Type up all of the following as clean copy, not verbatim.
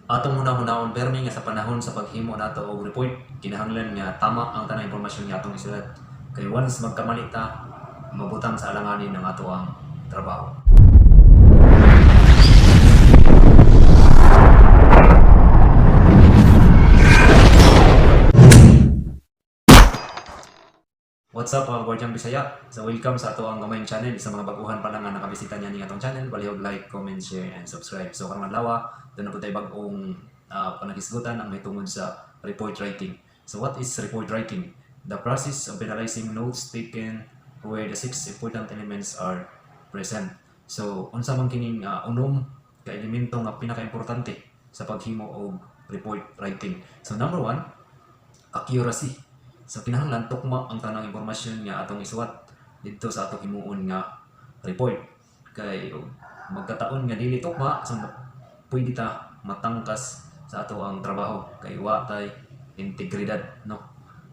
Atong hunahunahon permi nga sa panahon sa paghimo nato og report, kinahanglan nga tama ang tanang impormasyon nga atong isulat. Kay once magkamali ta, mabutang sa alanganin ang ato ang trabaho. What's up, mga Guardian Bisaya? So welcome sa ato ang gamay channel. Sa mga baguhan pa lang nga nakabisita niya ning atong channel, palihog like, comment, share, and subscribe. So karong adlaw, doon na po tayo bag-ong panaghisgutan ang mahitungod sa report writing. So what is report writing? The process of analyzing notes taken where the six important elements are present. So unsa man kining unom ka elemento nga pinakaimportante sa paghimo og report writing? So number one, accuracy. So kinahanglan tukma ang tanang impormasyon nga atong isuwat didto sa atong himuon nga report. Kay og magkataon nga dili tukma, so pwede ta matangkas sa ato ang trabaho kay wa tay integridad, no?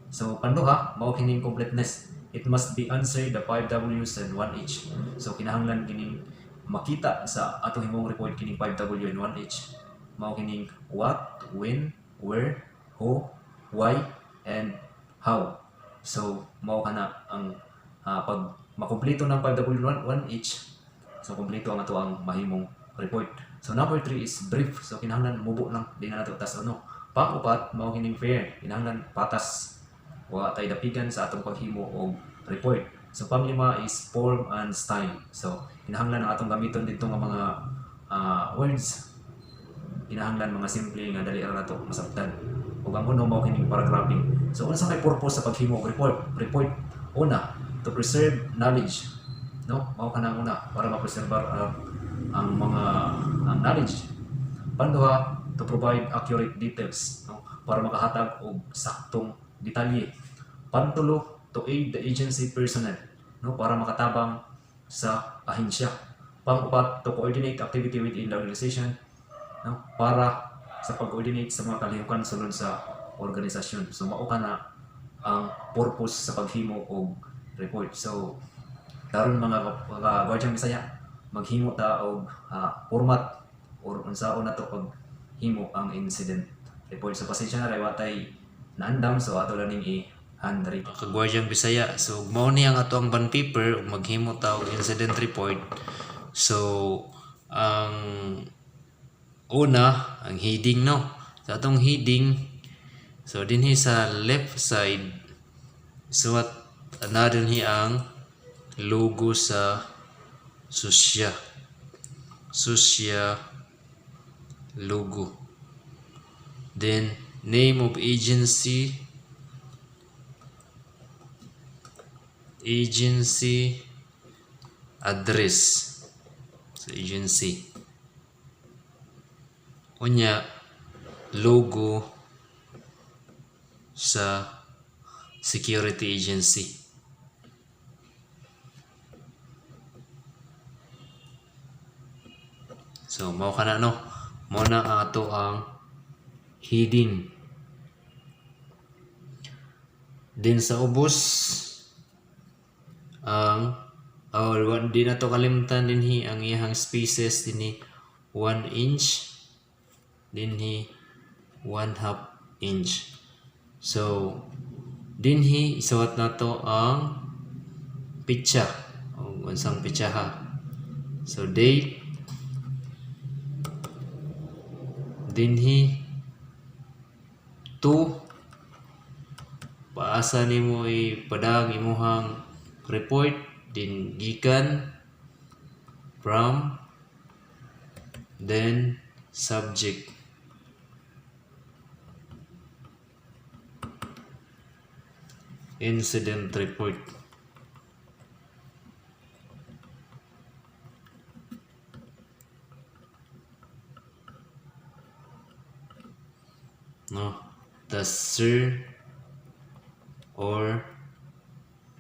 So panduha, mao kining completeness. It must be answered the 5 W's and 1 H. So kinahanglan kining makita sa atong himong report kining 5 W and 1 H. Mao kining what, when, where, who, why, and how. So mao kana ang pag makumpleto ng 5W 1 H, so kumpleto ang ato ang mahimong report. So number 3 is brief. So kinahanglan mubo lang, di na nato tas ano. Pang-upat, mao kining fair. Kinahanglan patas. Wa tay dapigan sa atong paghimo og report. So panglima is form and style. So kinahanglan ang atong gamiton didto nga mga words, kinahanglan mga simple nga dali ra nato masabtan. Ug ang uno, mao kining paragraphing. So unsa may purpose sa paghimo og report? Report una, to preserve knowledge. No? Mao kana una para ma-preserve ang mga ang knowledge. Panduha, to provide accurate details, no? Para makahatag og saktong detalye. Pantulo, to aid the agency personnel, no? Para makatabang sa ahensya. Pang-upat, to coordinate activity within the organization, no? Para sa pag-coordinate sa mga kalihukan sulod sa organisasyon. So mao kana ang purpose sa paghimo og report. So karon, mga Guardian Bisaya, maghimo ta og format or unsaon nato paghimo ang incident report. So pasensya na ray wa tay naandam, so ato lang ning i-handwritten. Mga kagwardyang Bisaya, so mao ni ang ato ang bond paper ug maghimo ta og incident report. So ang una, ang heading, no? Sa atong heading, so dinhi sa left side, suwat na dinhi ang logo sa Susya. Susya logo. Then name of agency, agency address sa agency. Unya logo sa security agency. So mao kana, no? Mao na ang ato ang heading. Din sa ubos ang, oh, di na to kalimtan dinhi ang iyang spaces, dinhi 1 inch, dinhi 1 half inch. So dinhi isuwat nato ang pitsa o unsang pitsa ha. So date dinhi, to paasa nimo ipadang imuhang report din, gikan, from, then subject, incident report, no? The sir or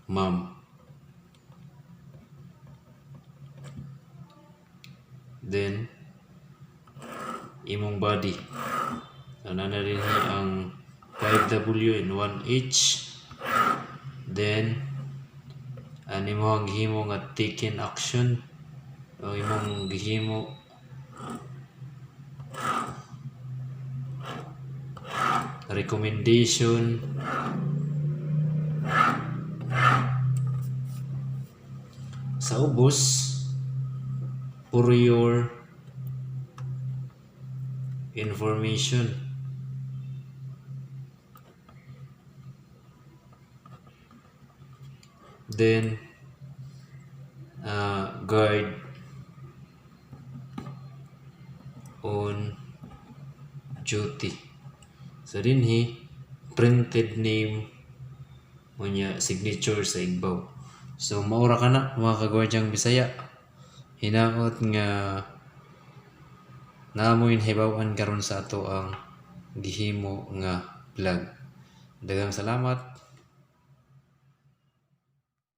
ma'am, then imong body. So na rin ang 5W and 1H. Then ang imong gihimo nga taken action o imong gihimo. Recommendation sa ubos, for your information. Then guard on duty. So dinhi printed name, unya signature sa igbaw. So maura ka na, mga kagwardyang Bisaya. Hinaot nga naamoy nahibaw-an karon sa ato ang gihimo nga vlog. Daghang salamat.